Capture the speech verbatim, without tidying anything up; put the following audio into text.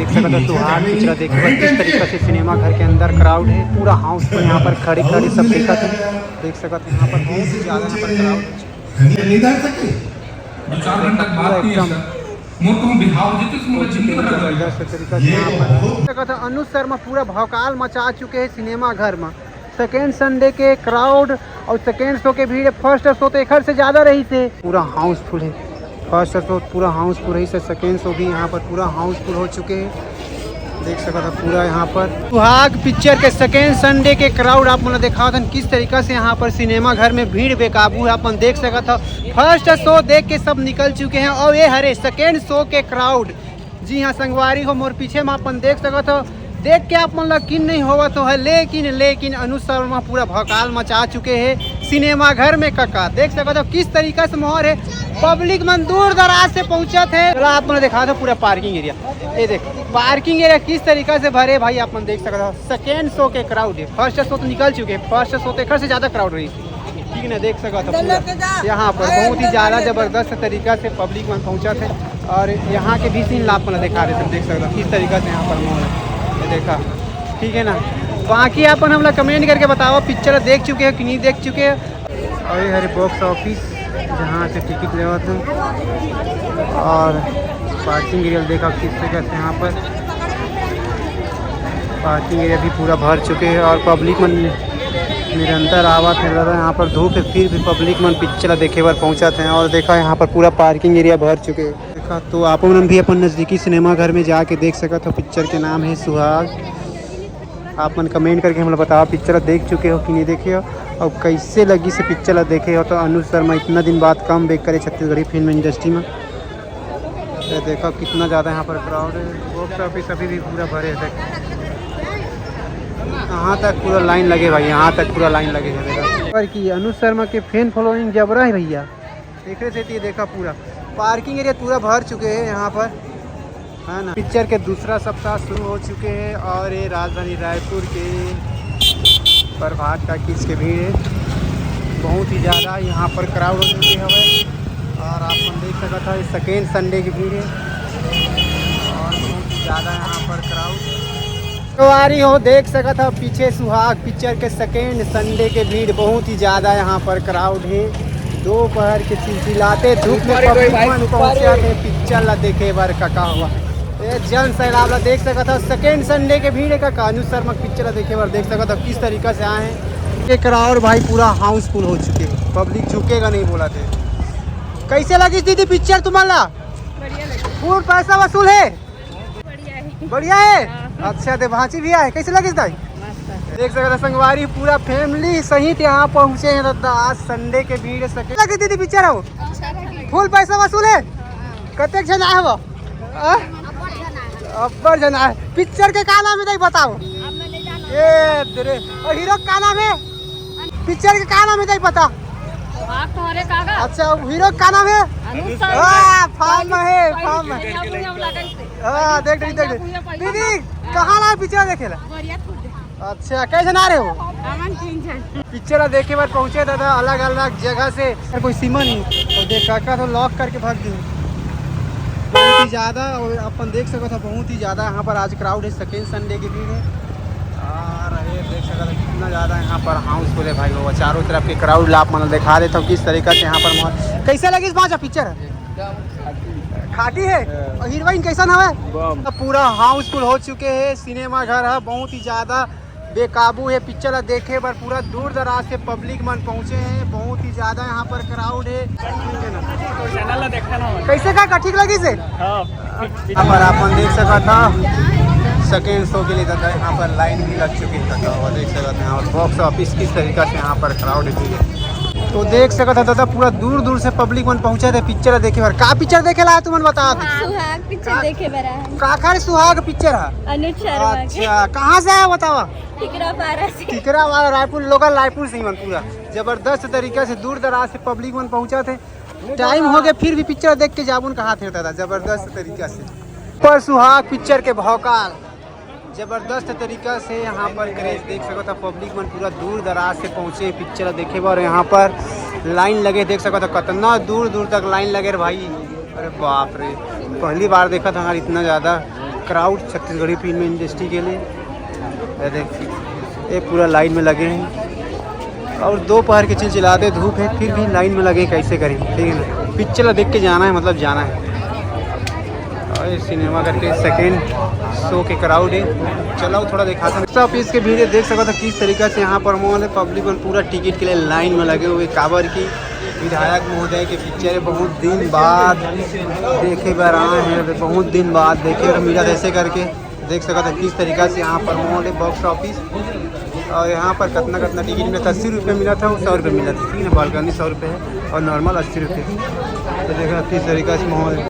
देख सकत हो सुहाग पिक्चर देखे बर किस तरीका से सिनेमा घर के अंदर क्राउड है, पूरा हाउसफुल। यहाँ पर खड़ी खड़ी सब देखत है, देख सकत हो यहाँ पर बहुत ही ज्यादा यहाँ पर क्राउड है। दो चार घंटा की बात नहीं है सर। मोर कहूँ बिहाव जितने से मुझे जिंदगी भर लग जबरदस्त तरीका से यहाँ पर देख सकत हो अनुज शर्मा पूरा भौकाल मचा चुके हैं सिनेमा घर में। सेकेंड संडे के क्राउड और सेकेंड शो के भीड़, फर्स्ट शो तो एकर से ज्यादा रहिस हे, पूरा हाउसफुल है। फर्स्ट शो पूरा हाउसफुल रहिस हे, सेकेंड शो भी यहाँ पर पूरा हाउसफुल हो चुके हैं। देख सकत हो पूरा यहाँ पर सुहाग पिक्चर के सेकेंड संडे के क्राउड आप मन ला देखावत हन किस तरीका से यहाँ पर सिनेमा घर में भीड़ बेकाबू है। आप मन देख सकत हो फर्स्ट शो देख के सब निकल चुके हैं और ये हरे सेकेंड शो के क्राउड। जी हाँ संगवारी हो, मोर पीछे में अपन देख सकत हो, देख के आप मन ला किन नहीं होवत हो है, लेकिन लेकिन अनुज शर्मा पूरा भौकाल मचा चुके हैं सिनेमा घर में। कका देख सकत हो किस तरीका से माहौल है, पब्लिक मन दूर दराज से पहुंचत है। चला आप मन ला दिखा दो पूरा पार्किंग एरिया, ये देख पार्किंग एरिया किस तरीका से भरे भाई, आप मन देख सकत हो। सेकेंड शो के क्राउड है, फर्स्ट शो तो निकल चुके हैं, फर्स्ट शो तो एकर से ज्यादा क्राउड रही, ठीक ना, देख सकत हो पूरा यहाँ पर बहुत ही ज्यादा जबरदस्त तरीका से पब्लिक मन पहुंचत है। और यहाँ के भी सीन ला आप मन ला दिखा देते हैं, देख सकते हो किस तरीका से यहाँ पर माहौल है, ये देखा, ठीक है ना। बाकी अपन हमला कमेंट करके बताओ पिक्चर देख चुके हो कि नहीं देख चुके हो। और ये हरे बॉक्स ऑफिस जहाँ से टिकट लेवत हैं और पार्किंग एरिया देखा किस तरीका से यहाँ पर पार्किंग एरिया भी पूरा भर चुके हैं और पब्लिक मन निरंतर आवत है दादा। यहाँ पर धूप है फिर भी पब्लिक मन पिक्चर देखे बर पहुँचत हैं। और देखा यहाँ पर पूरा पार्किंग एरिया भर चुके हैं। देखा तो आप मन भी अपन नज़दीकी सिनेमा घर में जाके देख सकत हो। पिक्चर के नाम है सुहाग। आप मन कमेंट करके हमला बताओ पिक्चर देख चुके हो कि नहीं देखे हो और कैसे लगी से पिक्चर ला देखे हो। तो अनुज शर्मा इतना दिन बाद कम बैक करे छत्तीसगढ़ी फिल्म इंडस्ट्री में। ये देखो कितना ज़्यादा यहाँ पर क्राउड है। बॉक्स ऑफिस अभी भी पूरा भरे है, देख यहाँ तक पूरा लाइन लगे भाई, यहाँ तक पूरा लाइन लगे है। देखो पर कि अनुज शर्मा के फैन फॉलोइंग जबरा है भैया, एकरे सेती देखा पूरा पार्किंग एरिया पूरा भर चुके हैं यहाँ पर, है ना। पिक्चर के दूसरा सप्ताह शुरू हो चुके हैं और ये राजधानी रायपुर के प्रभात टॉकीज के भीड़ है, बहुत ही ज़्यादा यहाँ पर क्राउड हो चुके हवे। और आप मन देख सकत हो सेकेंड संडे की भीड़ है और बहुत ही ज़्यादा यहाँ पर क्राउड। तो आ रही हो देख सकत हो पीछे सुहाग पिक्चर के सेकेंड संडे के भीड़, बहुत ही ज़्यादा यहाँ पर क्राउड है। दोपहर के चिलचिलाते धूप में पब्लिक मन पहुँचे थे पिक्चर ला देखे बर। कका हुआ ये जन सैलाब ला देख सकत हो सेकेंड संडे के भीड़ है। कका अनुज शर्मा पिक्चर ला देखे बर देख सकत हो किस तरीका से आए हैं। एक क्राउड भाई पूरा हाउसफुल हो चुके हैं, पब्लिक झुकेगा नहीं बोला थे। कैसे लगी दीदी पिक्चर तुम्हारा? बढ़िया लगी। फुल पैसा वसूल है? बढ़िया है। बढ़िया है। हाँ। अच्छा ते भांची भी आए, कैसे लगिस दाई? मस्त है। देख सकत हो संगवारी पूरा फैमिली सहित यहाँ पहुँचे हैं दादा। आज संडे के भीड़ सके लगे दीदी पिक्चर हो। अच्छा लगी। फुल पैसा वसूल है। हाँ। कतेक झन आए हो? आ? अब्बड़ झन आए। पिक्चर के का नाम है दाई बताओ। अब मैं नहीं जाना। ए तेरे और हीरो का नाम है? पिक्चर के का नाम है दाई पता? आप तो हरे काका। अच्छा हीरो का नाम है? अनुज शर्मा। हाँ फॉर्म है, फॉर्म है। हाँ देख रही देख रही। दीदी कहाँ ला पिक्चर देखे ला? अच्छा कैसे ना रहे हो? हमन तीन झन। पिक्चर देखे बर पहुँचे दादा अलग अलग जगह से। कोई सीमा नहीं। और देख काका तो लॉक करके भाग गए। बहुत ही ज़्यादा और अपन देख सकत हो बहुत ही ज़्यादा यहाँ पर आज क्राउड है सेकेंड संडे के दिन है। और ये देख सकत हो कितना ज़्यादा यहाँ पर हाउसफुल है भाई। वो चारों तरफ के क्राउड ला आप मन दिखा देता हूँ किस तरीका से यहाँ पर माहौल। कैसे लगिस भांचा पिक्चर? खाटी है। और हीरोइन कैसन हवे? बम। तो पूरा हाउसफुल हो चुके हैं सिनेमा घर है, बहुत ही ज़्यादा बेकाबू है पिक्चर ला देखे बर। पूरा दूर दराज से पब्लिक मन पहुँचे हैं, बहुत ही ज़्यादा यहाँ पर क्राउड है। कैसे का का ठीक लगिस? हाँ। यहाँ पर आप मन देख सकत हो सेकेंड शो के लिए दादा यहाँ पर लाइन भी लग चुकी है। तो देख सकत हो यहाँ पर बॉक्स ऑफिस किस तरीका से यहाँ पर क्राउड है। तो देख सकत हो दादा पूरा दूर दूर से पब्लिक मन पहुँचे थे पिक्चर देखे बर। का पिक्चर देखे ला तुमन बता दो। सुहाग पिक्चर देखे बर आए। काखर सुहाग पिक्चर है? अनुज शर्मा के। अच्छा कहाँ से आया बतावा? टिकरा पारा से। टिकरा वाला रायपुर लोकल रायपुर से ही मन पूरा जबरदस्त तरीका से दूर दराज से पब्लिक मन पहुँचा थे। टाइम हो गया फिर भी पिक्चर देख के जाबुन कहा थे दादा जबरदस्त तरीका से। पर सुहाग पिक्चर के भौकाल जबरदस्त तरीका से यहाँ पर क्रेज देख सकत हो। पब्लिक मन पूरा दूर दराज से पहुँचे पिक्चर देखे बर। यहाँ पर लाइन लगे देख सकत हो कतना दूर दूर तक लाइन लगे रे भाई। अरे बाप रे पहली बार देखा था यार इतना ज़्यादा। क्राउड छत्तीसगढ़ी फिल्म इंडस्ट्री के लिए। ये देख, ये पूरा लाइन में लगे हैं और दोपहर के चिलचिलाते धूप है, फिर भी लाइन में लगे, कैसे करें, ठीक है ना। पिक्चर ला देख के जाना है, मतलब जाना है। और ये सिनेमा करके सेकेंड शो के क्राउड है। चलो थोड़ा दिखाता हूँ। बॉक्स ऑफिस के भीड़ देख सकत हो किस तरीका से यहाँ पर मॉल है, पब्लिक मन पूरा टिकट के लिए लाइन में लगे हुए, काबर की विधायक महोदय के पिक्चर है, बहुत दिन बाद देखे बर आए हैं, बहुत दिन बाद देखे और मिला ऐसे करके। देख सकत हो किस तरीका से यहाँ पर मॉल है, बॉक्स ऑफिस। और यहाँ पर कितना कितना टिकट मिला था, अस्सी रुपये मिला था और सौ रुपये मिला था, ठीक है ना। बालकनी सौ रुपये है और नॉर्मल अस्सी रुपये। तो देखो किस तरीका से मॉल है।